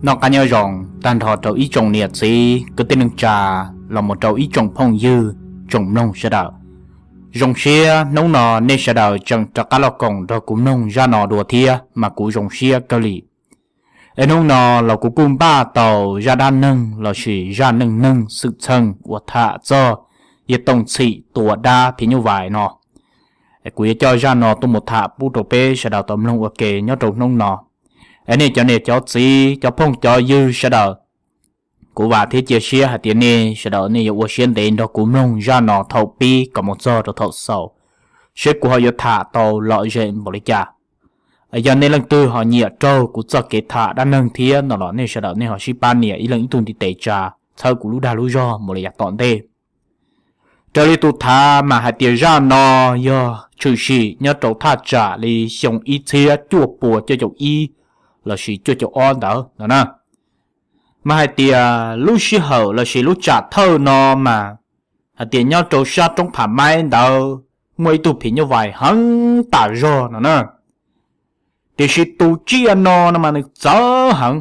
Noj qab nyob zoo tag nrho rau ib tsoom niam txiv kwv tij neej tsa los mus rau ib tsoom phooj ywg, tsoom mloog sawv daws. Zoo siab hnub no nej sawv daws tseem rov qab los koom nrog kuv mloog zaj no dua thiab mas kuv zoo siab kawg li. Es hnub no los kuv kuj npaj tau zaj dab neeg lossis zaj neej neeg xwm txheej uas tham txog yawg Tooj Txhim tua dab phim nyuj vais no. Kuv yuav coj zaj no tuaj mus tham pub rau peb sawv daws tau mloog ua ke nyob rau hnub no. Es nej cov niam cov txiv cov phooj cov ywg sawv daws, kuv vam thiab cia siab hais tias nej sawv daws nej yuav ua siab ntev nrog kuv mloog zaj no thaum pib kom mus txog rau thaum xaus, seb kuv ho yuav tham tau lom zem npaum li cas. Yog nej leej twg ho nyiam raug kuv txoj kev tham dab neeg thiab no los nej sawv daws nej ho sib pab nias ib leeg ib tug ntiv tes tsa, txhawb kuv lub dag lub zog mus li yav tom ntej. Raws li tus thav mas hais tias zaj no yog tshwm sim nyob rau thaj tsam li xyoo ib txhiab cuaj pua cuaj caum ib lossis cuaj caum ob ntawd no na. Mas hais tias lub sij hawm lossis lub tsam thawj no mas hais tias nyob rau sab roob Pham Maib ntawd muaj ib tug phim nyuj vais heev tas zog no na. Tiam sis tus tsiaj no no mas nws txawv heev.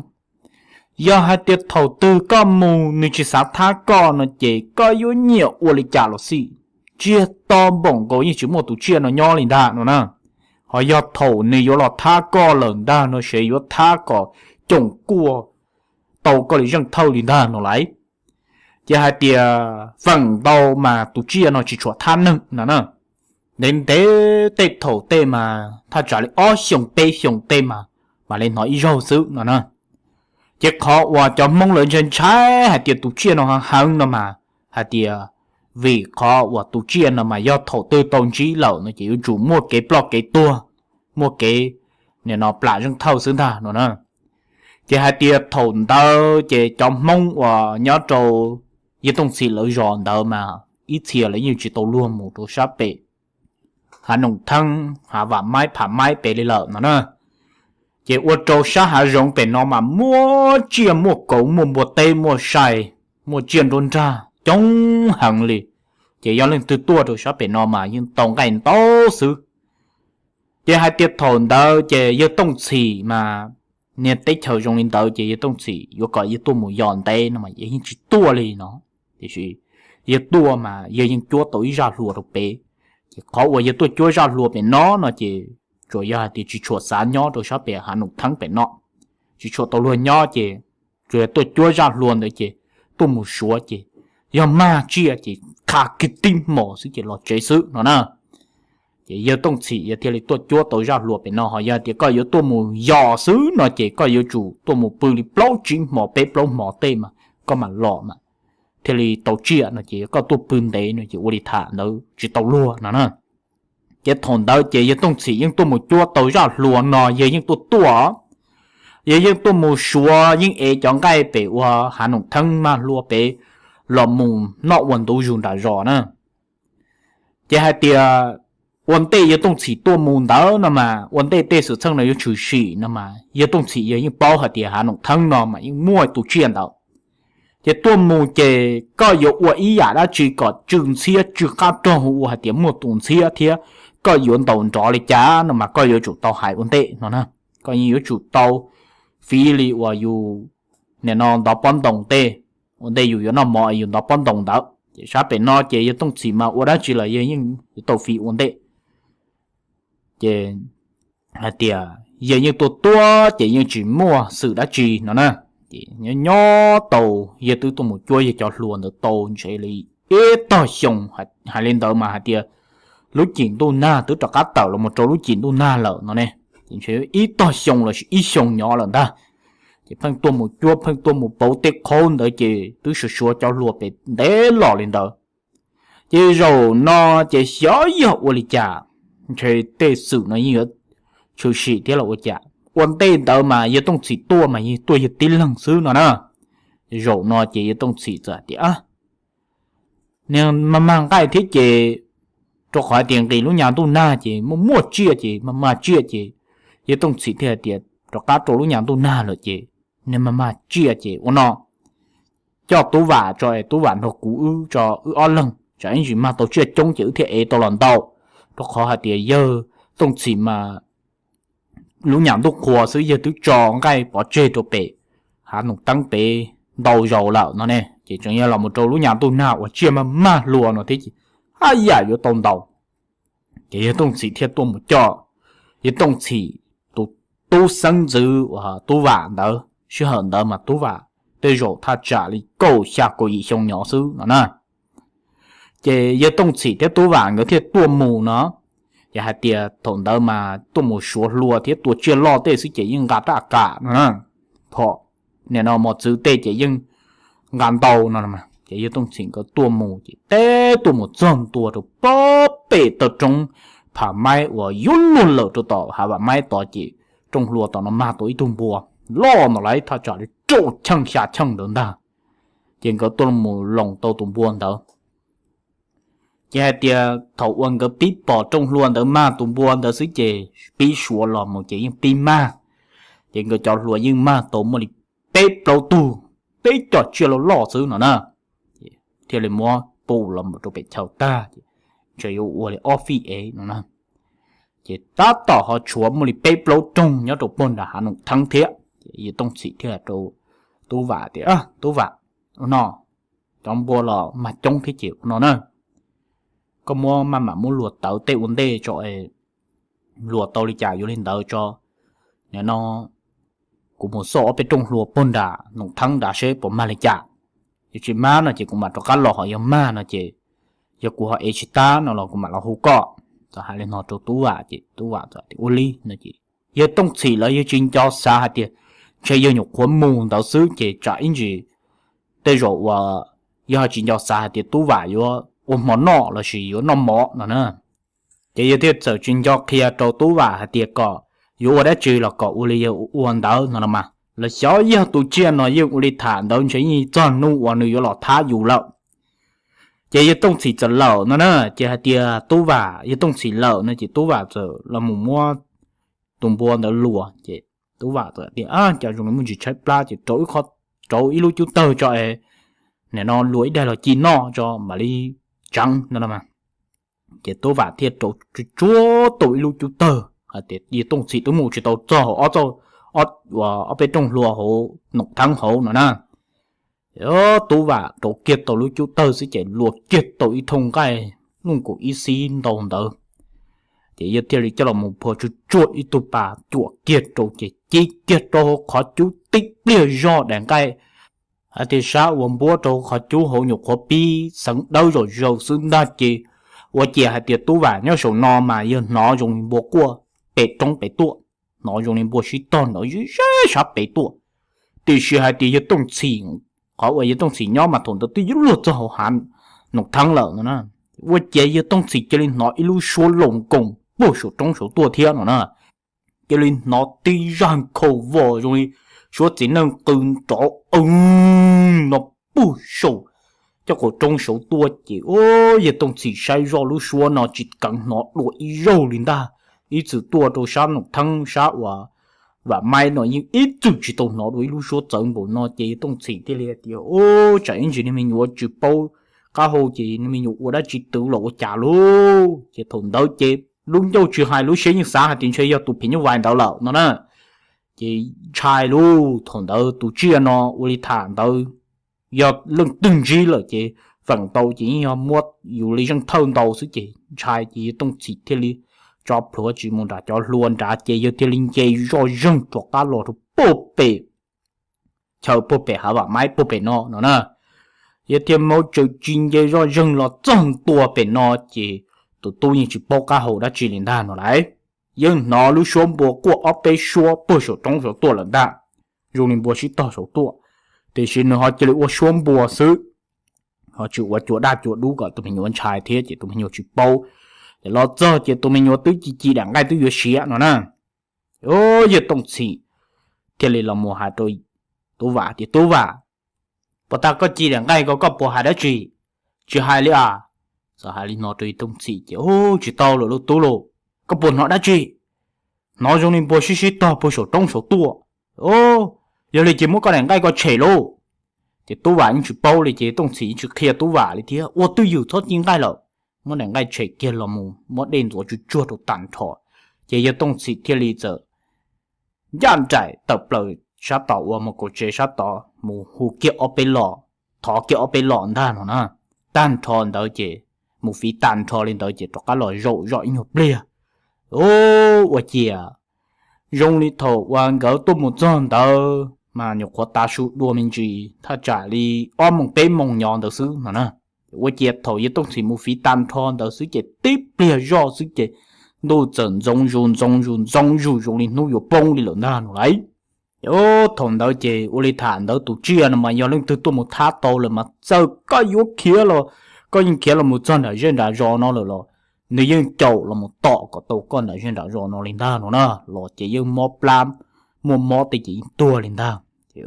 Yog hais tias thaum twg koj mus nws tsis xav thab koj no ces koj yuav nyiam ua li cas los xij, tsiaj to npaum nkaus yeej tsis muaj tus tsiaj no nyob li ntag no na. Ho yog thaum nws yuav los thab koj lawm ntag no ces yuav thab kom coom kuaj tau koj li zeej thawj li ntag no lais. Ces hais tias feem ntau mas tus tsiaj no tsis tshua thab neeg no na. Ntev ntev tej thaum tej mas thaj tsam li ob xyoos peb xyoos tej mas mam li hnov ib zaug xwb no na. Ces qhov uas cov Hmoob lawv ntshai ntshai hais tias tus tsiaj no heev no mas hais tias vim qhov uas tus tsiaj no mas yog thaum twg tau ntsib lawm no ces yuav tsum muaj kev ploj kev tuag, muaj kev nim no plam zeej thawj xwb ntag no na. Ces hais tias thaum ntawd ces cov Hmoob uas nyob rau yawg Tooj Txhim lawv zos ntawd mas ib txhia lawv yeej tsis tau luag mus rau sab pem Hav Noom Theeb, Hav Vam Maib, Pham Maib pem li lawm no na. Ces ua rau sab hav zoov pem no mas muaj tsiaj muaj kauv muaj npua teb muaj sai, muaj tsiaj nruab nrag coob heev li. Ces yog leej twg tuaj rau sab pem no mas yeej tau nqaij ntau xwb. Ces hais tias thaum ntawd ces yawg Tooj Txhim mas niag teb chaws zoo li ntawd ces yawg Tooj Txhim yuav kom yawg tuaj mus yos ntev no mas yawg yeej tsis tuaj li no. Tiam sis yawg tuaj mas yawg yeej cuab tau ib zaj hlua rau pem. Ces qhov uas yawg tuaj cuab zaj hlua pem no no ces tsuas yog hais tias tsis tshua xav nyob rau sab pem Hav Noom Theeb pem no, tsis tshua tau luag nyob ces tsuas yog tuaj cuab zaj hlua ntawd ces tuaj mus suav ces yog mag tsiaj ces qha kiag tib hmos xwb ces los tsev xwb no na. Ces yawg Tooj Txhim yawg thiaj li tuaj cuab tau zaj hlua pem no. Ho yog tias koj yuav tuaj mus yos xwb no ces koj yuav tsum tuaj mus pw li plaub tsib hmos peb plaub hmos tej mas koj mam los mas thiaj li tau tsiaj no ces koj tuaj pw ntev no ces ua li tham ntawd tsis tau luag no na. Ces thaum ntawd ces yawg Tooj Txhim yeej tuaj mus cuab tau zaj hlua no, yawg yeej tuaj tuaj, yawg yeej tuaj mus suav yeej ev cov nqaij pem ua Hav Noom Theeb mag hlua pem los mus noj ua ntu zus nram zos na. Ces hais tias ua ntej yawg Tooj Txhim tuaj mus ntawd no mas ua ntej tej xwm txheej no yuav tshwm sim no mas yawg Tooj Txhim yawg yeej paub hais tias Hav Noom Theeb no mas yeej muaj tus tsiaj ntawd. Ces tuaj mus ces koj yuav ua ib yam dab tsi kom tsw ntxhiab tsw qab rog ua hais tias muaj tus ntxhiab thiab koj yuav ntaus nrov li cas no mas koj yuav tsum tau hais ua ntej no na. Koj yeej yuav tsum tau fiv li uas yus nim no ntov pob ntoos tej, ua ntej yus yuav noj mov yus ntov pob ntoos ntawd ces sab pem no ces yawg Tooj Txhim mas ua dab tsi los yawg yeej yuav tau fiv ua ntej. Ces hais tias yawg yeej tuaj tuaj ces yeej tsis muaj xwm dab tsi no na. Ces nyob nyob tau yawg twb tuaj mus cuab yawg cov hlua ntawd tau ntshe li ib tog xyoo, hais li ntawd mas hais tias lub cim ntuj nag twb rov qab tawm los mus rau lub cim ntuj nag lawm no ne. Ces ntshe ib tog xyoo lossis ib xyoo nyob lawm ntag. Ces pheej tuaj mus cuab pheej tuaj mus pauv tej qhaub ntawd ces twb suav suav cov hlua pem ntev los li ntawd. Ces zaum no ces xyov yog ua li cas, ntshe tej xwm no yeej yuav tshwm sim thiab los ua cas. Ua ntej ntawd mas yawg Tooj Txhim tuaj mas yeej tuaj yawg tib leeg xwb no na. Zaum no ces yawg Tooj Txhim txawm hais tias, niag mag mag nqaij thiab ces, rau qhov hais tias nqis lub nyas ntuj nag ces muaj muaj tsiaj ces mag mag tsiaj ces yawg Tooj Txhim thiaj hais tias rov qab rau lub nyas ntuj nag lawm ces niag mag mag tsiaj ces ua no, coj Tub Vam tso es Tub Vam nrog kuv wb tso wb ob leeg tsam ib ntsis mag tau tsiaj coob ces wb thiaj ev tau los ntau. Rau qhov hais tias yawg Tooj Txhim mas lub nyas ntuj qhua xwb yawg twb tso nqaij pov tseg rau pem hav Noom Teeb pem ntau zaus lawm no ne, ces tseem yog los mus rau lub nyam ntuj nag uas tsiaj mag mag hlua no thiab ces haj yam yuav tau ntaus. Ces yawg Tooj Txhim thiaj tuaj mus coj yawg Tooj Txhim tus tub xeeb ntxwv uas Tub Vam ntawd, sij hawm ntawd mas Tub Vam tej zaum thaj tsam li kaum xya kaum yim xyoo nyob xwb no na. Ces yawg Tooj Txhim thiab Tub Vam nkawd thiaj tuaj mus no, ces hais tias thaum ntawd mas tuaj mus suav hlua thiab tua tsiaj loj tej xwb ces yeej nqa raj kam no na, phom, nim no mos txwv tej ces yeej nqa ntau no. Ces yawg Tooj Txhim nkawd tuaj mus ces teb tuaj mus txog ntua rau pem taw roob Pham Maib uas yuav luag lawm rau tom hav Vam Maib tod ces rooj hlua tom no mag tau ib tug npua loj no lawm thaj tsam li rau cheej xya cheej ntawd ntag. Ces nkawd tuaj mus loos tau tus npua ntawd. Ces hais tias thaum uas nkawd pib pom rooj hlua ntawd mag tus npua ntawd xwb ces pib suav los mus ces yeej pib mag. Ces nkawd cov hlua yeej mag tau muaj li peb plaub tug, peb cov tsiaj loj loj xwb no na. Thiaj li muab pus los mus rau pem chaw tag ces ntshe yuav ua li ob fij ev no na. Ces tab tom ho tshuav muaj li peb plaub rooj nyob rau puag nram hav Noom Theeb thiab. Ces yawg Tooj Txhim thiaj rau Tub Vam tias, Tub Vam, ua no, cov npua los mag coob thiab ces ua no na, koj muab maj mam muab luag tawv tej ua ntej tso, luag tau li cas yuav li ntawd tso. Nim no kuv mus xauj ob peb rooj hlua puag nram Noom Theeb nrad seb puas mag li cas. Yog tsis mag no ces kuv mam rov qab los, ho yog mag no ces yog kuv ho ev tsis tag no los kuv mam los hu koj. Txawm hais li no rau Tub Vam ces Tub Vam txawm tias ua li no ces yawg Tooj Txhim lawv yawg tsis nco xav hais tias ntshe yawg nyuam qhuav mus ntawd xwb ces tsam ib ntsis tej zaum uas yawg ho tsis nco xav hais tias Tub Vam yuav ua hmo noj lossis yuav noj mov no na. Ces yawg thiaj txawm tsis nco qhia rau Tub Vam hais tias kom yuav ua dab tsi los kom ua li yawg ua ntawd no los mas, los xyov yog tus tsiaj no yeej ua li tham ntawd ntshe yeej txog hnub uas nws yuav los thab yus lawm. Ces yawg Tooj Txhim txawm lawm no na, ces hais tias Tub Vam, yawg Tooj Txhim lawm no ces Tub Vam txawm los mus muab tus npua ntawd luas ces Tub Vam txawm tias, Cas zoo li muaj ntsis tshaib plab ces rauv ib lub cub tawg tso es nim no luas ib daig los ci noj tso mam li tseev no. Ces Tub Vam thiaj rauv tsuag tsuag tau ib lub cub tawg hais tias yawg Tooj Txhim twb mus tsis tau txog hauv ob peb rooj hlua hauv Noom Theeb hauv no na. Tub Vam rauv kiag tau lub cub tawg xwb ces luas kiag tau ib thooj nqaij luj nkaus ib xib ntau ntawd. Ces yawg thiaj li coj los mus phua tsuag tsuag ib tug pas cuam kiag rau ces ci kiag rau hauv qhov cub tib pliag zog daim nqaij hais tias sab uas npuab rau hauv qhov cub hauv nyuam qhuav pib xeev dawb zom zaws xwb ntag ces ua ciav hais tias Tub Vam nyob saum no mas yawg hnov zoo li npua quaj pem roob pem tuaj, hnov zoo li npua sib tog nrov zeb sab pem tuaj. Tiam sis hais tias yawg Tooj Txhim, qhov uas yawg Tooj Txhim nyob mas thaum ntawd twb yuav luag txog hauv hav Noom Theeb lawm no na. Ua ciav yawg Tooj Txhim cia li hnov ib lub suab loos nkoos puag saum roob saud tuaj thiab no na. Cia li hnov tib zaj nkhaus vos zoo li suab txiv neej qw nrov no puag saum coj qaum roob saud tuaj ces yawg Tooj Txhim saib zoj lub suab no tsis keev hnov dua ib zaug li ntag. Ib txwm tuaj rau sab Noom Theeb sab uas Vam Maib no yeej ib txwm tsis tau hnov dua ib lub suab txawv npaum no ces yawg Tooj Txhim thiaj li tias, Tsam ib ntsis niag me nyuam tsis paub qab hau ces niag me nyuam ua dab tsi twv los ua cas lauj. Ces thaum ntawd ces lub ncauj tsis hais lub siab yeej xav hais tias ntshe yog tus phim nyuj vais ntawd lawm no na. Ces ntshai lauj, thaum ntawd tus tsiaj no ua li tham ntawd yog leej twg ntsib lawm ces feem ntau ces yeej yog muab yus li zeej thawj ntau xwb ces ntshai ces yawg Tooj Txhim thiaj li tso plhuav tsis mus nram cov hlua nrad ces yawg thiaj li nce zoj zeeg rov qab los rau puag pem chaw puag pem hav Vam Maib puag pem no no na. Yawg thiaj maub tsaws tsis nce zoj zeeg los txog ntua pem no ces tus tub yeej tsis paub qab hau dab tsi li ntag no lauj. Yeej hnov lub suab npua quaj ob peb suab puag saum roob saud tuaj lawm ntag, zoo li npua sib tog saud tuaj, tiam sis nws ho cia li ua suab npua xwb, ho tsis ua cua daj cua dub kom tus me nyuam ntshai thiab ces tus me nyuam tsis paub. Ces los txog ces tus me nyuam twb ci ci daim nqaij twb yuav siav no na. Yawg Tooj Txhim thiaj li los mus hais rau Tub Vam tias, Tub Vam, puas tas koj ci daim nqaij ko koj puas hais dab tsi? Tsis hais li as. Txawm hais li no rau yawg Tooj Txhim ces, Tsis tau lawm lauj tub lauj, koj puas hnov dab tsi? Hnov zoo li npua sib sib tog puag saum roob saud tuaj. Yog li ces muab koj daim nqaij ko tshem lauj. Ces Tub Vam yeej tsis paub li ces Tooj Txhim yeej tsis qhia Tub Vam li thiab, ua twj ywm txhob ci nqaij lawm. Muab daim nqaij tshem kiag los mus muab dej ntxuav tsuag tsuag rau tag nrho, ces yawg Tooj Txhim thiaj li txawm ncaj nraim tawm plaws sab tom uas mus kaum tsev sab tod mus hu kiag ob peb los, thov kiag ob peb los ntag no na. Tag nrho ntawd ces mus fiv tag nrho li ntawd ces rov qab los zaum zoj ib nyuag pliag. Ua ciav zoo li thaum uas nkawd tuaj mus txog ntawd mas nyuam qhuav tav su dua me ntsis thaj tsam li ob moos peb moos nyob ntawd xwb no na. Ua ciav thaum yawg Tooj Txhim mus fiv tag nrho ntawd xwb ces tib pliag zoj xwb ces ntuj txawm ntxoov zus ntxoov zus ntxoov zus zoo li hnub yuav poob li lawm ntag no lauj. Thaum ntawd ces ua li tham ntawd tus tsiaj no mas yog leej twg tuaj mus thab tau lawm mas txawm koj yuav khiav los, koj yeej khiav los mus txog nram zej nram zos no lawm los nws yeej caum los mus tom kom tau koj nram zej nram zos no li ntag no na. Los ces yeej mob plab, muaj mob tej ces yeej tuag li ntag. Ces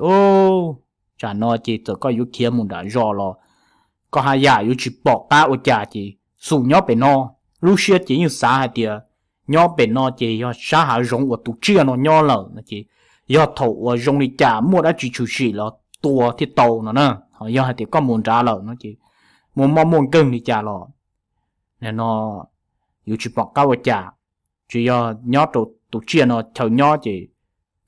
tsam no ces txawm koj yuav khiav mus nram zos los koj haj yam yuav tsis pom qab ua cas ces xum nyob pem no. Lub siab ces yeej xav hais tias nyob pem no ces yog sab hav zoov uas tus tsiaj no nyob lawm no ces yog thaum uas zoo li cas muaj dab tsi tshwm sim los tua thiaj tau no na. Ho yog hais tias koj mus nrad lawm no ces muaj mob muaj nkeeg li cas los no yuav tsis pom qab ua cas. Tsis yog nyob rau tus tsiaj no chaw nyob ces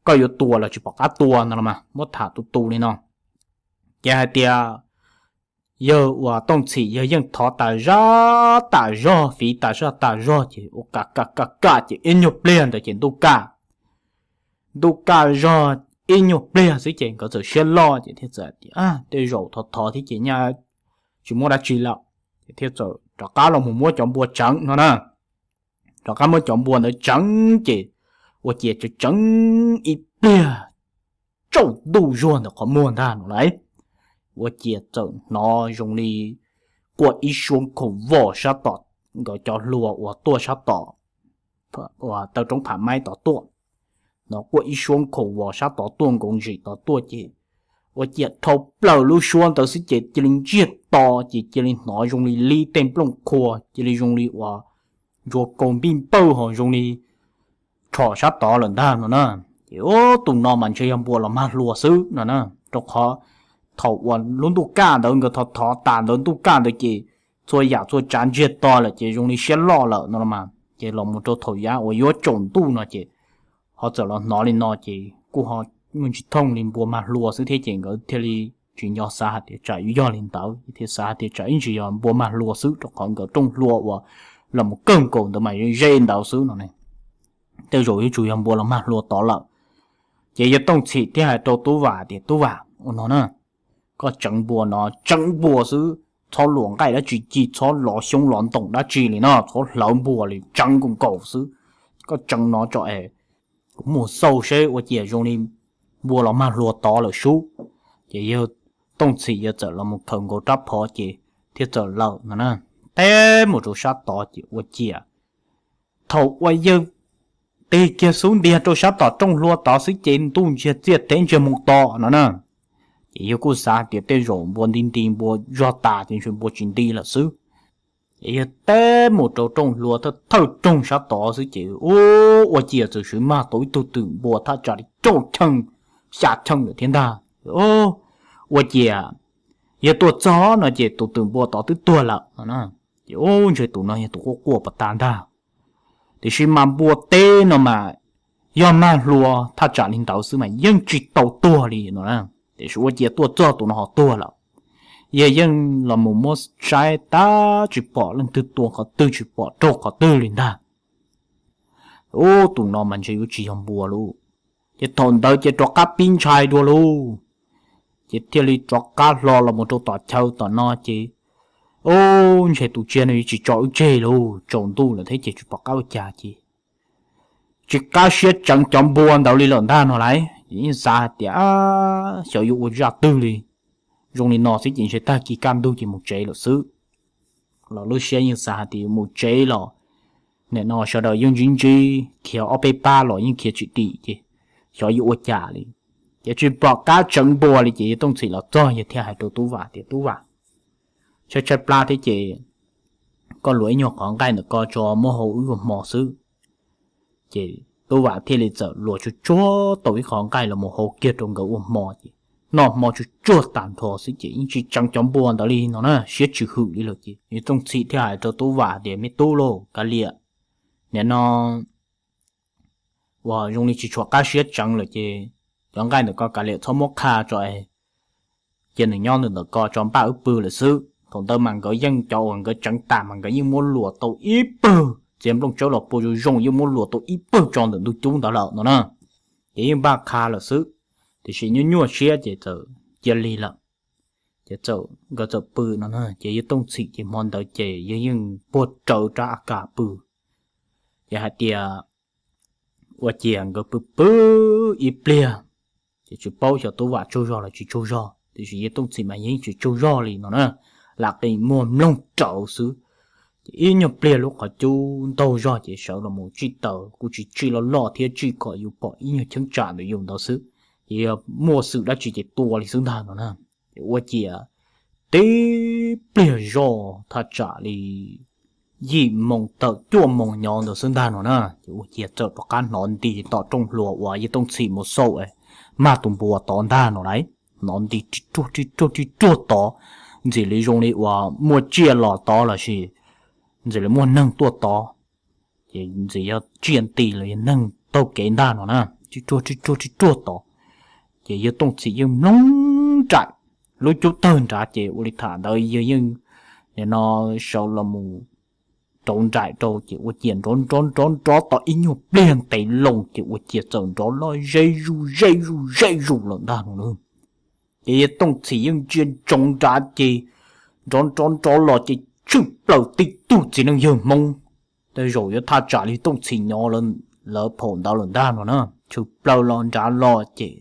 koj yuav tua los tsis pom qab tua no los mas muab tham tu tu li no. Ces hais tias yawg uas Tooj Txhim yawg yeej thov tas zaj tas zog fiv tas zaj tas zog ces ua ka ka ka ka ces ib nyuag pliag ntawd ces ntuj kaj, ntuj kaj zog ib nyuag pliag xwb ces nkawd txawm siab loj ces thiaj txawm tias tej zaum thov thov thiab ces nyaj tsis muaj dab tsi lawm. Ces thiaj txawm rov qab los mus muab cov npua tseev no na. Rov qab muab cov npua ntawd tseev ces ua ciav tseev tseev ib pliag tsaus ntuj zuag ntawm qhov muag ntag no lauj. Ua ciav txawm hnov zoo li quaj ib suab khoom vos sab tom nkawd cov hlua uas tuaj sab tom uas taw roob Pham Maib tod tuaj. Hnov quaj ib suab khoom vos sab tod tuaj nkoos zim tod tuaj ces ua ciav dhau plaws lub suab ntawd xwb ces cia li ntsiag to ces cia li hnov zoo li li tej nplooj qhua cia li zoo li uas ntsuas kaus npij npawj ho zoo li rho sab tod lawm ntag no na. Ces tus no mas ntshe yog npua los mag hlua xwb no na, rau qhov thaum uas lub ntuj kaj ntawd nkawd thov thov tas ntawd ntuj kaj ntawd ces txhua yam txhua tsav ntsiag to lawm ces zoo li siab loj lawm no los mas. Ces los mus rau thaum yav uas yuav tsaus ntuj no ces ho txawm los hnov li no ces kuj ho muaj ntsis thooj li npua mag hlua xwb thiab ces nkawd thiaj li tsis nco xav hais tias tsam yuav yog li ntawd, thiaj xav hais tias tsam ib ntsis yog npua mag hlua xwb rau qhov nkawd rooj hlua uas los mus kawg nkaus ntawd mas ze ntawd xwb no ne. Tej zaum yuav tsum yog npua los mag hlua tod lawm. Ces yawg Tooj Txhim thiaj hais rau Tub Vam tias, Tub Vam, ua no na, koj tseev npua no tseev npua xwb, txhob luam nqaij dab tsi ci, txhob lov xyoob lov ntoos dab tsi li no, txhob hlawv npua li, tseev nkaus nkaus xwb. Koj tseev no tso es kuv mus xauj seb ua ciav zoo li npua los mag hlua tod lawm sub. Ces yawg Tooj Txhim yawg txawm los mus khaws nkaus rab phom ces thiaj txawm lawm no na. Teb mus rau sab tod ces ua ciav thaum uas yawg tig kiag xub ntiag rau sab tom rooj hlua tod xwb ces ntuj ntsiag txiaj teb ntsiag moo to no na. Ces yawg kuj xav tias tej zaum npua nti nti npua zog tas ces ntshe npua tsis nti lawm xwb. Ces yawg teb mus rau rooj hlua thawj thawj rooj sab tod xwb ces ua ciav txawm swv mag tau ib tug twm npua thaj tsam li rau cheej xya cheej lawm thiab ntag. Ua ciav yawg tuaj txog no ces tus twm npua tod twb tuag lawm no na. Ces ua ntshe tus no yog tus quaj quaj pas tas ntag. Tiam sis mas npua teb no mas yog mag hlua thaj tsam li ntawd xwb mas yeej tsis tau tuag li no na. Tiam sis ua ciav tuaj txog tus no ho tuag lawm. Yawg yeej los mus muab saib tab tsis pom leej twg tua qhov twg tsis pom raug qhov twg li ntag. Ub, tus no mas ntshe yuav tsis yog npua lauj. Ces thaum ntawd ces rov qab pib ntshai dua lauj. Ces thiaj li rov qab hlo los mus rau tom chaw tom no ces, ub, ntshe tus tsiaj no yuav tsis tso wb tseg lauj, tsaus ntuj lawm thiab ces tsis pom qab ua cas ces tsis qab siab tseev cov npua ntawd li lawm ntag no lauj. Ces yeej xav hais tias xyov yuav ua zaj twg li. Zoo li no xwb ces ntshe tag kis kaj ntug ces mus tsev lawm xwb. Los lub siab yeej xav hais tias yuav mus tsev los nim no sawv daws yeej ntsib ntsib khiav ob peb pab los yeej khiav tsis dim ces xyov yuav ua cas li. Ces tsis pom qab tseev npua li ces yawg Tooj Txhim los txog yawg thiaj hais rau Tub Vam tias, Tub Vam, tshaib tshaib plab thiab ces koj luam ib nyuag qhov nqaij ntawm ko tso muab hau wb ua hmo xwb. Ces Tub Vam thiaj li txawm luam tsuag tsuag tau ib qhov nqaij los mus hau kiag rau nkawd ua hmo ces noj hmo tsuag tsuag tag nrho xwb ces yeej tsis tseev cov npua ntawd li no na, siab tsis hwm li lawm ces yawg Tooj Txhim thiaj hais rau Tub Vam tias, Me tub lauj, kav liam, nim no uas zoo li tsis tshua qab siab tseev lawm ces cov nqaij ntawm ko kav liam txhob muab qha tso, cia nws nyob ntawm ko tso npaj wb pw lawm xwb. Thaum ntawd mas nkawd yeej cov uas nkawd tseev tas mas nkawd yeej muab luas tau ib pawg txiav nplooj tsawb los pua zoo zoo, yeej muab luas tau ib pawg tso ntawm ntug cub ntawd lawm no na. Ces yeej npaj qha lawm xwb, tiam sis nyuaj nyuaj siab ces txawm cia li lawm. Ces txawm nkawd txawm pw no na, ces yawg Tooj Txhim ces hmo ntawd ces yawg yeej puag rawv rab a kas pw. Ces hais tias ua ciav nkawd pw pw ib pliag, ces tsis paub xyov Tub Vam tsaug zog los tsis tsaug zog, tiam sis yawg Tooj Txhim mas yeej tsis tsaug zog li no na, lam qi muag mloog rawv xwb. Ces ib nyuag pliag lub qhov cub ntaug zog ces sawv los mus tsij taws, kuj tsis tsij loj loj thiab, tsij kom yus pom ib nyuag cheeb tsam ntawm yus ntawd xwb, ces yog muaj xwm dab tsi ces tua li xwb ntag no na. Ces ua ciav tib pliag zoj thaj tsam li yim moos tawm cuaj moos nyob ntawd xwb ntag no na, ces ua ciav txawm rov qab hnov nti tom rooj hlua uas yawg Tooj Txhim mus xauj, mag tus npua tod ntag no lauj. Hnov nti ri ruag ri ruag ri ruag tod, ntxim li zoo li uas muaj tsiaj los tod lossis ntxim li muaj neeg tuaj tod. Ces ntxim yog tsiaj nti los yog neeg taug kev ntag no na, ri ruag ri ruag ri ruag tod. Ces yawg Tooj Txhim yeej mloog nraim, lub cub tawg nrad ces ua li tham ntawd yawg yeej nim no sawv los mus rauv nraim rau, ces ua ciav nrov nrov nrov nrov tau ib nyuag pliag ntev loo ces ua ciav txawm nrov loj zeb zuj zeb zuj zeb zus lawm ntag no na. Ces yawg Tooj Txhim yeej ntsia ntsoov nrad ces nrov nrov nrov los ces tshwm plaws tib tug txiv neej yawg Hmoob. Tej zaum yuav thaj tsam li Tooj Txhim nyob lawv phaum ntawd lawm ntag no na, tshwm plaws los nrad los ces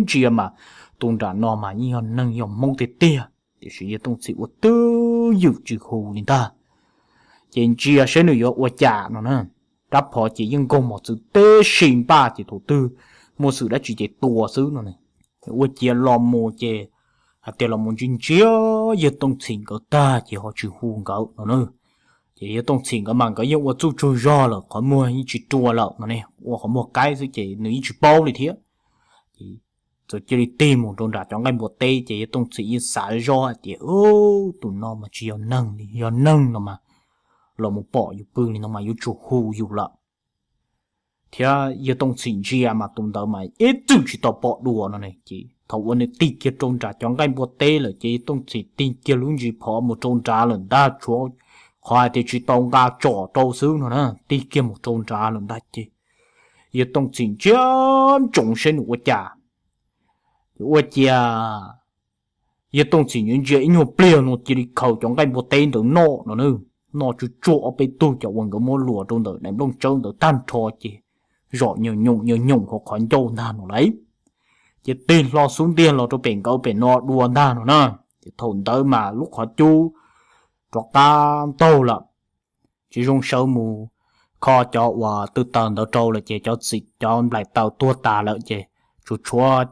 ntsia mas tus nram no mas yeej yog neeg yog Hmoob tiag tiag, tiam sis yawg Tooj Txhim ua twj ywm tsis hu li ntag. Ces ntsia saib nws yuav ua cas no na. Rab phom ces yeej nkaug mos txwv teb si npaj ces thaum twg muaj xwm dab tsi ces tua xwb no. Ua ciav los mus ces hais tias los mus ntsia ntsia yawg Tooj Txhim nkawd tag ces ho tsis hu nkawd no na. Ces yawg Tooj Txhim nkawd mas nkawd yeej ua txuj tsaug zog lawm, qhov muag yeej tsis rua lawm no ne, ua qhov muag qaib xwb ces nws yeej tsis paub li thiab. Ces txawm cia li tig mus rau nram cov nqaij npua teb ces yawg Tooj Txhim yeej xav zoj hais tias tus no mas tsis yog neeg li, yog neeg no mas los mus pom yus pw li no mas yuav tsum hu yus lawm. Thiab yawg Tooj Txhim ntsia mas tus ntawd mas ib txwm tsis tau pom dua no ne. Ces thaum uas nws tig kiag rau nram cov nqaij npua teb lawm ces yawg Tooj Txhim tig kiag lub ntsis phov mus rau nrad lawm ntag, tshuav qhov hais tias tsis tau nqa tsom rau xwb no na, tig kiag mus rau nrad lawm ntag ces yawg Tooj Txhim ntsia ntsoov saib nws ua cas. Ces ua ciav yawg Tooj Txhim ntsia ntsia ib nyuag pliag no cia li khaws cov nqaij npua teb ntawd noj no na. Noj tsuag tsuag ob peb tug cov uas nkawd muab luas rau ntawm daim nplooj tsawb ntawd tag nrho ces zom nyoos nyoos nyoos nyoos hauv qhov ncauj ntag no lauj. Ces tig hlo xub ntiag los rau pem nkawd pem no dua ntag no na. Ces thaum ntawd mas lub qhov cub rov qab ntaug lawm, tsis zoo sawv mus kho cov uas tw taws ntawd rau lawm ces cov txiv cov nplaim taws tuag tas lawm ces tsuas tshuav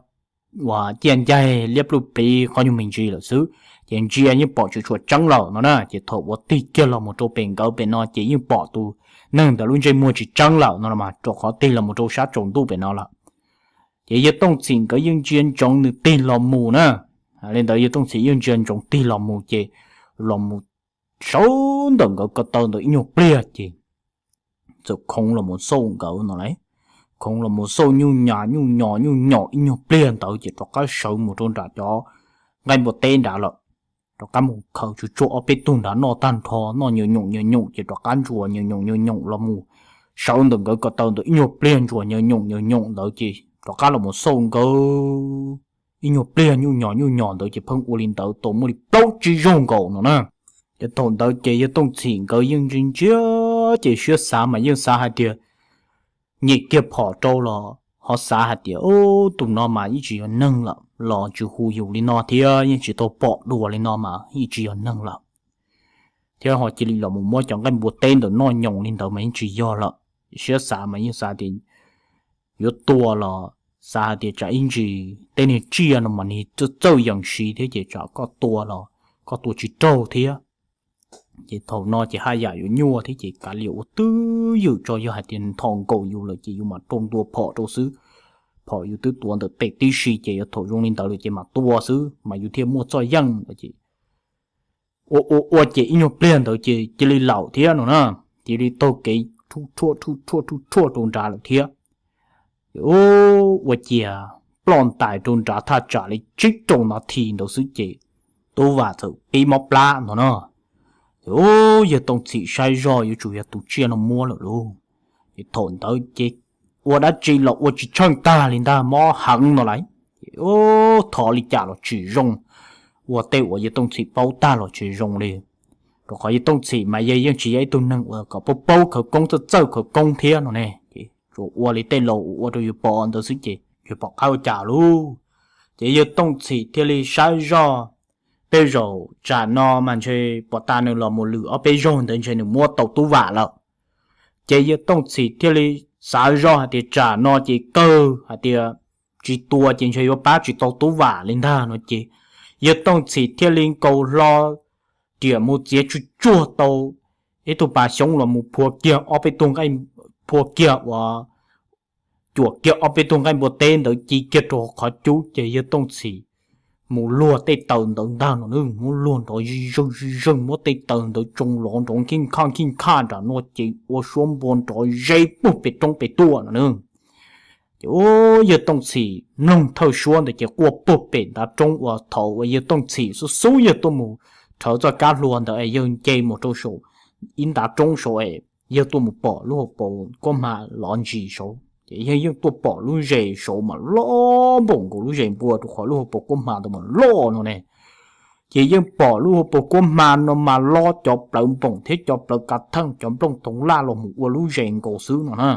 uas ciaj ncaig liab pluj pliv qhov nyuag me ntsis lawm xwb. Ces ntsia yeej pom tsis tshua tseeb lawm no na. Ces thaum uas tig kiag los mus rau pem nkawd pem no ces yeej pom tus neeg ntawd lub ntsej muag tsis tseeb lawm no mas, rau qhov tig los mus rau sab tsaus ntuj pem no lawm. Ces yawg Tooj Txhim nkawd yeej ntsia ntsoov nws tig los mus na. Li ntawd yawg Tooj Txhim yeej ntsia ntsoov tig los mus ces los mus sawv ntawm nkawd ko taw ntawd ib nyuag pliag ces txawm khoov los mus xauj nkawd no lauj. Khoov los mus xauj nyuj nyas nyuj nyos nyuj nyos ib nyuag pliag ntawd ces rov qab sawv mus rau nram cov nqaij npua teb nrad lawm. Rov qab mus khaws tsuag tsuag ob peb tug nrad noj tag nrho, noj nyoos nyoos nyoos nyoos ces rov qab ntsuas nyoos nyoos nyoos nyoos los mus sawv ntawm nkawd ko taw ntawd ib nyuag pliag, ntsuas nyoos nyoos nyoos nyoos ntawd ces rov qab los mus xauj nkawd ib nyuag pliag nyuj nyos nyuj nyos ntawd ces pheej ua li ntawd tau muaj li plaub tsib zaug nkaus no na. Ces thaum ntawd ces yawg Tooj Txhim nkawd yeej ntsia ntsia ces siab xav mas yeej xav hais tias nyem kiag phom rau los ho xav hais tias tus no mas yeej tsis yog neeg lawm los tsis hu yus li no thiab, yeej tsis tau pom dua li no mas yeej tsis yog neeg lawm. Thiab ho cia li los mus muab cov nqaij npua teb ntawd noj nyoos li ntawd mas yeej tsis yog lawm. Siab xav mas yeej xav tias yuav tua los xav hais tias tsam ib ntsis tej niag tsiaj no mas nws txawj txawj yees siv thiab ces tsam koj tua los koj tua tsis raug thiab. Ces thaum no ces haj yam yuav nyuaj thiab ces kav liam ua twj ywm tso, yog hais tias nthos nkaus yus lawm ces yus mam rau ntua phom rau xwb. Phom yus twb tuav ntawm tes tib si ces yuav thaum zoo li ntawd lawm ces mam tua xwb mas yus thiaj muaj txoj yeej lawm ces ua ua ua ces ib nyuag pliag ntawd ces cia li laum thiab no na. Cia li taug kev rhuj rhuaj rhuj rhuaj rhuj rhuaj rau nrad lawm thiab. Ces ua cia ploj ntais rau nrad thaj tsam li tsib rau nas this ntawd xwb ces Tub Vam txawm pib mob plab no na. Ces Yawg Tooj Txhim saib zoj yuav tsum yog tus tsiaj no muab lawm lauj. Ces thaum ntawd ces ua dab tsi los ua tsis tsheej tag li ntag, mob heev no lawm. Ces thov li cas los tsis zoo, ua tej uas Yawg Tooj Txhim paub tag los tsis zoo li. Rau qhov Yawg Tooj Txhim mas yog yeej tsis yog ib tug neeg uas kom paub paub khawv koob txawj txawj khawv koob thiab no ne, ces tsuas ua li tej laus ua rau yus pom ntawd xwb ces tsis pom qab ua cas lauj. Ces Yawg Tooj Txhim thiaj li saib zoj, tej zaum tsam no mas ntshe puas tas nws los mus lwm ob peb zaug ntawd ntshe nws muab tau Tub Vam lawm. Ces Yawg Tooj Txhim thiaj li xav zoj hais tias tsam no ces kawg hais tias tsis tua ces ntshe yuav pab tsis tau Tub Vam li ntag no ces Yawg Tooj Txhim thiaj li nkaus hlo riam mus txiav tsuj tsuag tau ib tug pas xyoob los mus phua kiag ob peb tug nqaij, phua kiag uas cuam kiag ob peb tug nqaij npua teb ntawd ci kiag rau qhov cub ces Yawg Tooj Txhim mus luag tej taws ntawd ntag no, muab luag nrov zij zeej zij zeej, muab tej taws ntawd tsoo lov nrov nkij nkhaj nkij nkhaj nram no ces ua suab npua nrov zeb puag pem roob pem tuaj no na. Ces Yawg Tooj Txhim mloog thawj suab ntawd ces quaj puag pem ntav roob uas thaum uas Yawg Tooj Txhim xub xub yawg tuaj mus rhawv txoj kab hlua ntawd es yawg nce mus rau saum ib ntav roob saud es yawg tuaj mus pom lub hauv paus kuab hma lov ntsis saud ces yawg yeej tuaj pom lub zes saud mas loj npaum nkaus lub zes npua rau qhov lub hauv paus kuab hma ntawd mas loj no ne. Ces yeej pom lub hauv paus kuab hma no mas loj cov plawv npoom thiab cov plawv kav theej cov nplooj toov laj los mus ua lub zes nkaus xwb no na.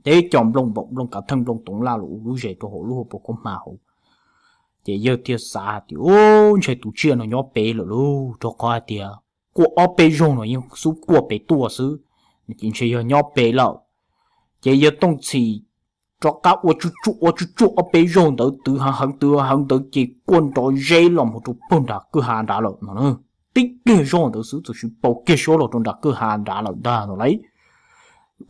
Teb cov nplooj npoom nplooj kav theej nplooj toov laj los ua lub zes rau hauv lub hauv paus kuab hma hauv. Ces yawg thiaj xav hais tias, Ub, ntshe tus tsiaj no nyob pem lawm lauj, rau qhov hais tias quaj ob peb zaug no yeej xub quaj pem tuaj xwb, ces ntshe yog nyob pem lawm. Ces Yawg Tooj Txhim rov qab ua tsuj tsuaj ua tsuj tsuaj ob peb zaug ntawd twv heev heev twv heev ntawd ces quaj nrov zeb los mus rau puag nram kwj ha nrad lawm no. Tib pliag zog ntawd xwb txawm sis pauv kiag suab los rau nram kwj ha nrad lawm ntag no lauj.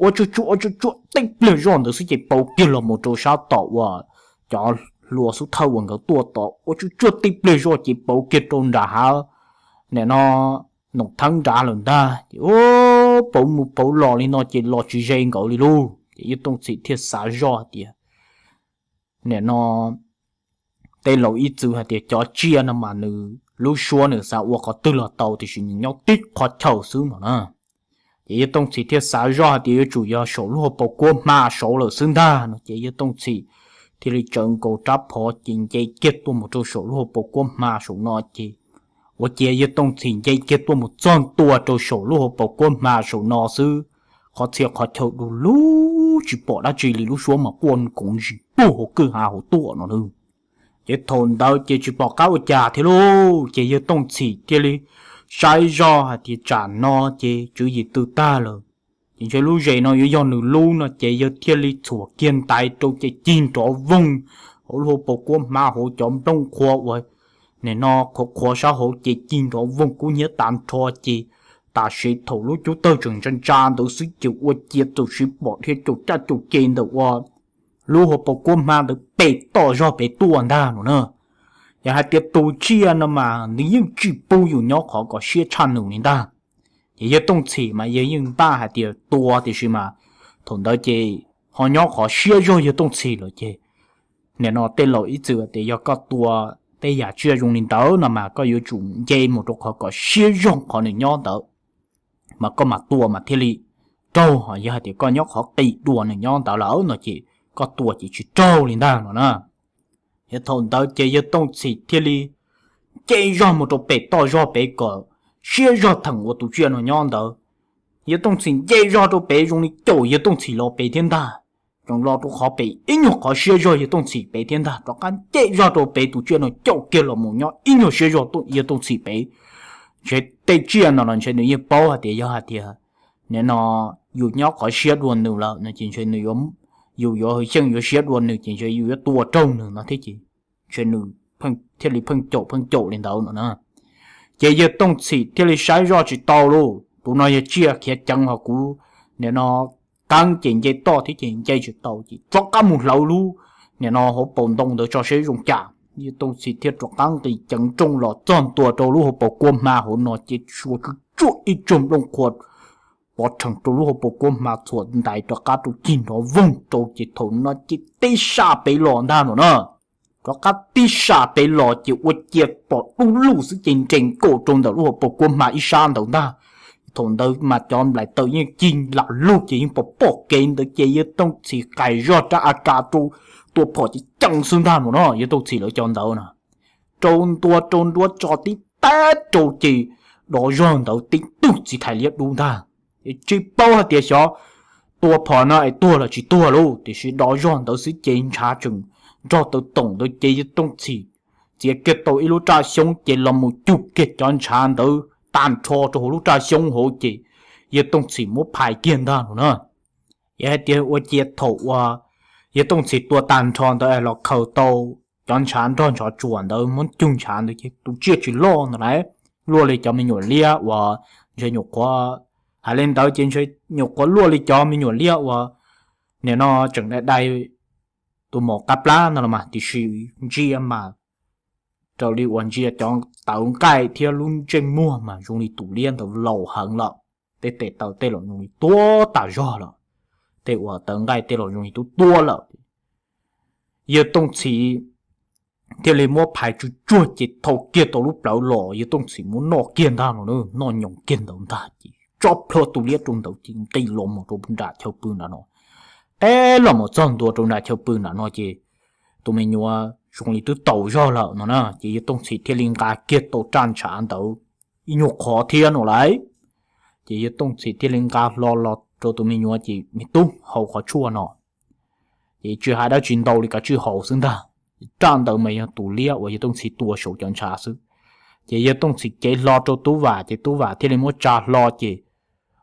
Ua tsuj tsuaj ua tsuj tsuaj tib pliag zog ntawd xwb ces pauv kiag los mus rau sab tom uas cov hlua xub thawj uas nkawd tuaj tod, ua tsuj tsuaj tib pliag zog ces pauv kiag rau nram hav, nim no, Noom Theeb nrad lawm ntag. Ces pauv mus pauv los li no ces los tsis ze nkawd li lauj. Ces Yawg Tooj Txhim thiaj xav zoj hais tias, nim no tej laus ib txwm hais tias cov tsiaj no mas nws lub suab nws xav ua qhov twg los tau tiam sis nws nyob tib qhov chaw xwb no na. Ces Yawg Tooj Txhim thiaj xav zoj hais tias yuav tsum yog saum lub hauv paus kuab hma saud lawm xwb ntag no ces Yawg Tooj Txhim thiaj li tsawv nkaus rab phom ces nce kiag tuaj mus rau saum lub hauv paus kuab hma saum no ces ua ciav Yawg Tooj Txhim nce kiag tuaj mus txog ntua rau saum lub hauv paus kuab hma saum no xwb, qhov txhia qhov chaw du lug tsis pom dab tsi li, lub suab mas quaj nkoov zis puag hauv kwj ha hauv tuaj no na. Ces thaum ntawd ces tsis pom qab ua cas thiab lauj, ces Yawg Tooj Txhim thiaj li saib zoj hais tias tsam no ces tswv yim tw tag lawm, ces ntshe lub zes no yuav yog nws lub no ces yawg thiaj li txhuam kiag ntais rau ces cig nrov voog hauv lub hauv paus kuab hma hauv cov nplooj qhuav uas nim no qhuav qhuav sab hauv ces cig nrov voog kub hnyiab tas nrho ces tam sim thaum lub cub tawg tseem ntsa ntsa ntawd xwb ces ua ciav txawm sim pom dhia caum caj caum ce ntawm ua lub hauv paus kuab hma ntawd pem toj zog pem tuaj ntag no na. Yog hais tias tus tsiaj no mas nws yeej tsis pub yus nyob qhov kom siab tshaj nws li ntag. Ces Yawg Tooj Txhim mas yawg yeej npaj hais tias tua tiam sis mas thaum ntawd ces ho nyob qhov siab zog Yawg Tooj Txhim lawm ces nim no tej laus ib txwm tias yog koj tua tej yam tsiaj zoo li ntawd no mas koj yuav tsum nce mus rau qhov kom siab zog qhov nws nyob ntawd mas koj mam tua mas thiaj li raug, ho yog hais tias koj nyob qhov qis dua nws nyob ntawd lawm no ces koj tua ces tsis raug li ntag no na. Ces thaum ntawd ces Yawg Tooj Txhim thiaj li nce zog mus rau pem toj zog pem kom siab zog theem uas tus tsiaj no nyob ntawd. Yawg Tooj Txhim nce zog rau pem zoo li caum Yawg Tooj Txhim los pem thiab ntag, tseem los rau qhov pem ib nyuag qhov siab zog Yawg Tooj Txhim pem thiab ntag, rov qab nce zog rau pem tus tsiaj no caum kiag los mus nyob ib nyuag siab zog Yawg Tooj Txhim pem. Ntshe tej tsiaj no los ntshe nws yeej paub hais tias yog hais tias nim no yus nyob qhov siab dua nws lawm no ces ntshe nws, yus yuav xyeej yuav siab dua nws ces ntshe yus yuav tua raug nws no thiab ces ntshe nws thiaj li pheej caum pheej caum li ntawd no na. Ces Yawg Tooj Txhim thiaj li saib zoj tsis tau lauj, tus no yog tsiaj khiav ceev ho kuv nim no qeeb ces nce toj thiab ces nce tsis tau ces rov qab mus hlawv lub nim no hauv paus ntoo ntawd tso seb zoo cas. Yawg Tooj Txhim thiaj rov qab nqis ceev nrooj los txog ntua rau lub hauv paus kuab hma hauv no ces tsuas tsuj tsuaj ib tsuag nplooj qhuav pov rhees rau lub hauv paus kuab hma txhuam ntais rov qab rau cig nrov voog rau ces thaum no ces tib saj pem los ntag no na. Rov qab tib saj pem los ces ua cia pom dub lug xwb ces nres nkaus rau ntawm lub hauv paus kuab hma ib sab ntawd ntag. Thaum ntawd mas cov nplaim taws yeej cig lam lug ces yeej pom pom kev ntawd ces Yawg Tooj Txhim qais zog rab AK rau tua phom ces ceev xwb ntag no na. Yawg Tooj Txhim lawv cov ntawd na rau ntua rau nruab tso tib tag rau ces dov zog ntawd tib tug txiv thais liab dub ntag. Ces tsis paub hais tias xyov tua phom no es tuag los tsis tuag lauj, tiam sis dov zog ntawd xwb ces ntshav tseem nrog taw toom ntawd ces Yawg Tooj Txhim txiav kiag tau ib lub raj xyoob ces los mus cug kiag cov ntshav ntawd tag nrho rau hauv lub raj xyoob hauv ces Yawg Tooj Txhim muab phais kiag ntag no na. Yog hais tias ua cia thaum uas Yawg Tooj Txhim tua tag nrho ntawd los khaws tau cov ntshav nrog ntshav tsuas ntawd muab cug ntshav ntawd ces tus tsiaj tsis loj ntawd lawm, luaj li cov me nyuam liab uas ntshe nyuam qhuav, hais li ntawd ces ntshe nyuam qhuav luaj li cov me nyuam liab uas nim no tseem dai dai tus maum qab plab no los mas, tiam sis ntsia mas raws li uas ntsia cov tawv nqaij thiab lub ntsej muag mas zoo li tus liab ntawd laus heev lawm. Tej tes taw tej los zoo li tuab tas zog lawm, tej uas tawv nqaij tej los zoo li tub tuab lawm. Yawg Tooj Txhim thiaj li muab phais tsuj tsuag ces thau kiag tau lub plawv los Yawg Tooj Txhim muab noj kiag ntag no, noj nyoos kiag ntawd ntag ces tsob plhuav tus liab rau ntawd ces nqis los mus rau nram chaw pw nram no. Teb los mus txog ntua rau nram chaw pw nram no ces tus me nyuam zoo li twb tau zog lawm no na ces Yawg Tooj Txhim thiaj li nqa kiag tau raj ntshav ntawd ib nyuag qhov thiab no lauj. Ces Yawg Tooj Txhim thiaj li nqa hlo los rau tus me nyuam ces, me tub, haus qhov tshuaj no. Ces tsis hais dab tsi ntau li kav tsij haus xwb ntag. Raj ntawd mas yog tus liab uas Yawg Tooj Txhim tua saum cov ntshav xwb. Ces Yawg Tooj Txhim cev hlo rau Tub Vam ces Tub Vam thiaj li muab tsa hlo ces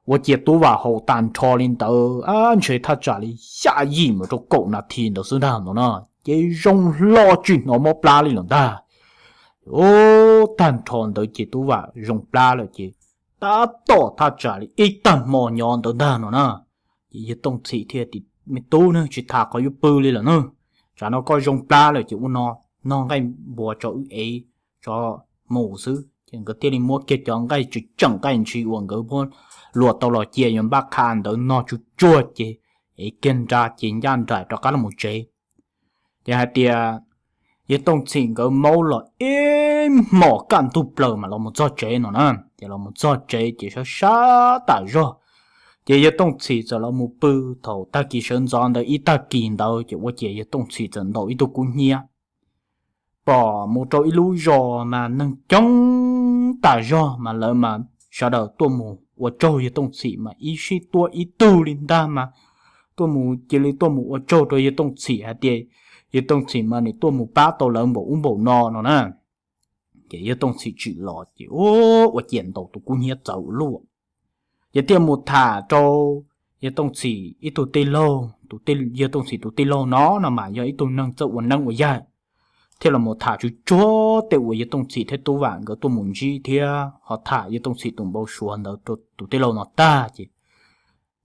ua ciav Tub Vam haus tag nrho li ntawd ntshe thaj tsam li xya yim mus rau kaum nas this ntawd xwb ntag no na, ces zoo hlo tsis hnov mob plab li lawm ntag. Tag nrho ntawd ces Tub Vam zoo plab lawm ces tab tom thaj tsam li ib tag hmo nyob ntawd ntag no na. Ces Yawg Tooj Txhim thiaj tias, me tub, neb tsis tham qhov yuav pw li lawm na, tsam no koj zoo plab lawm ces ua no, noj nqaij npua tso wb ev tso mus xwb. Ces nkawd thiaj li muab kiag cov nqaij tseem tseem nqaij ntshis uas nkawd muab luas tau los cia yuav npaj qha ntawd noj tsuj tsuag ces ev kiag nra ces ncaj nraim rov qab los mus tsev. Ces hais tias Yawg Tooj Txhim nkawd maub los ib hmos kaj ntug plaws mas los mus txog tsev no na. Ces los mus txog tsev ces sab sab tas zog, ces Yawg Tooj Txhim txawm los mus pw. Thaum tag kis sawv ntxov ntawd ib tag kis ntawd ces ua ciav Yawg Tooj Txhim txawm ntaus ib tug kub hnyiab pom mus rau ib lub zos mas neeg coob tas zog mas lawv mas sawv daws tuaj mus ua tsaug Yawg Tooj Txhim mas ib sib tuab ib tug li ntag mas tuaj mus cia li tuaj mus ua tsaug rau Yawg Tooj Txhim hais tias Yawg Tooj Txhim mas nws tuaj mus pab tau lawv npaum ub npaum no no na. Ces Yawg Tooj Txhim tsim los ces ua ciav ntaus tus kub hnyiab txawv ua luaj. Ces thiaj mus tham rau Yawg Tooj Txhim ib tug tij laug, Yawg Tooj Txhim tus tij laug no no mas yog ib tug neeg txawj ua neeb ua yaig, thiaj los mus tham tsuj tsuag tej uas Yawg Tooj Txhim thiab Tub Vam nkawd tuaj mus ntsib thiab ho tham Yawg Tooj Txhim tus npau suav ntawd rau tus tij laug no tag ces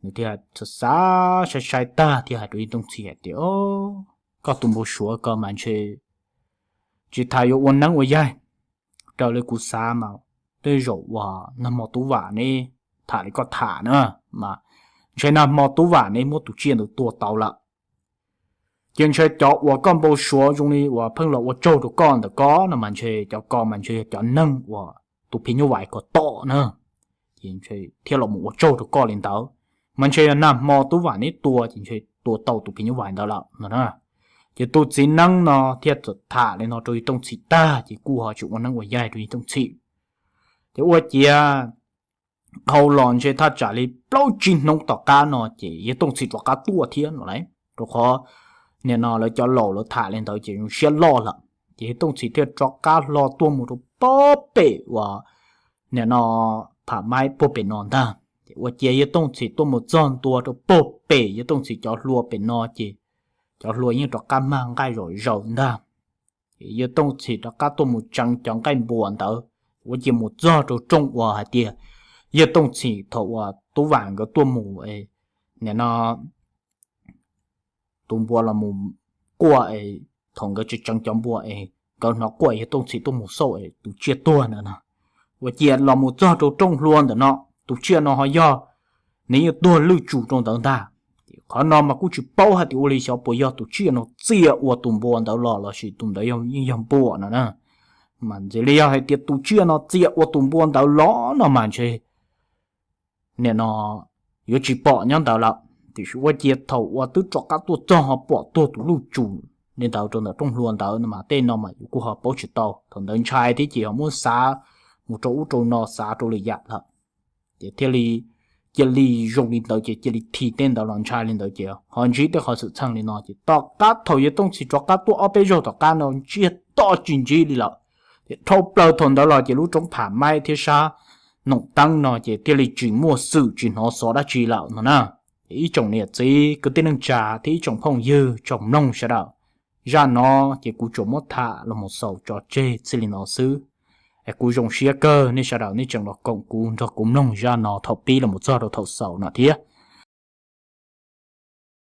nws thiaj xav xav sai sai tag thiaj hais rau Yawg Tooj Txhim hais tias, koj tus npau suav ko mas ntshe tsis tas yuav ua neeb ua yaig. Raws li kuv xav mas tej zaum uas nag hmo Tub Vam neb tham li koj tham na, mas ntshe nag hmo Tub Vam neb muab tus tsiaj ntawd tua tau lawm. Ces ntshe cov uas koj npau suav zoo li uas pheej los ua tsaug rau koj ntawm ko no mas ntshe cov ko mas ntshe yog cov neeg uas tus phim nyuj vais ko tom na, ces thiaj los mus ua tsaug rau koj li ntawd. Mas ntshe yog nag hmo Tub Vam neb tua ces ntshe tua tau tus phim nyuj vais ntawd lawm no na. Ces tus txiv neeb no thiaj txawm tham li no rau Yawg Tooj Txhim tag ces kuj ho tsis ua neeb ua yaig rau Yawg Tooj Txhim. Ces ua ciav dhau los ntshe thaj tsam li plaub tsib hnub tom qab no ces Yawg Tooj Txhim rov qab tuaj thiab no lauj, rau qhov nim no lawv cov laus lawv tham li ntawd ces zoo siab loj lawm. Ces Yawg Tooj Txhim thiaj rov qab hlo tuaj mus rau puag pem uas nim no Pham Maib puag pem no ntag. Ces ua ciav Yawg Tooj Txhim tuaj mus txog ntua rau puag pem Yawg Tooj Txhim cov hlua pem no ces cov hlua yeej rov qab mag nqaij zom zaws ntag. Ces Yawg Tooj Txhim rov qab tuaj mus tseev cov nqaij npua ntawd, ua ciav mus txog rau rooj uas hais tias Yawg Tooj Txhim thaum uas Tub Vam nkawd tuaj mus, nim no tus npua los mus quaj, thaum nkawd tseev tseev cov npua es nkawd hnov quaj Yawg Tooj Txhim tuaj mus xauj es tus tsiaj tuag ntawd no. Ua ciav los mus txog rau rooj hlua ntawm no, tus tsiaj no ho yog nws yeej tuag lwj tsum rau ntawd ntag. Qhov no mas kuj tsis paub hais tias ua li xyov puas yog tus tsiaj no txia ua tus npua ntawd los lossis tus ntawd yeej yog npua no na. Mas ntxim li yog hais tias tus tsiaj no txia ua tus npua ntawd los no mas ntshe nim no yuav tsis pom nyob ntawd lawm, tiam sis ua cia thaum uas twb rov qab tuaj txog ho pom tuag tus lwj tsum li ntawd rau ntawm rooj hlua ntawd no mas tej no mas yus kuj ho paub tsis tau. Thaum ntawd ntshai thiab ces ho muab xav mus rau ub rau no, xav rau lwm yam lawm, ces thiaj li cia li zoo li ntawd ces cia li thim tej ntawd los ntshai li ntawd ces ho ntsib tej qhov xwm txheej li no ces tom qab thaum yawg Tooj Txhis rov qab tuaj ob peb zaug tom qab no ntsiag to tsis ntsib li lawm. Ces dhau plaws thaum ntawd los ces lub roob Pham Maib thiab sab Noom Teeb no ces thiaj li tsis muaj xwm tsis hnov xov dab tsi lawm no na. Ces ib tsoom niam txiv kwv tij neej tsa thiab ib tsoom phooj ywg tsoom mloog sawv daws, zaj no ces kuv tsuas muab tham los mus xaus tso tseg txij li no xwb. Es kuv zoo siab kawg nej sawv daws nej tseem los koom kuv nrog kuv mloog zaj no thaum pib los mus txog rau thaum xaus no thiab.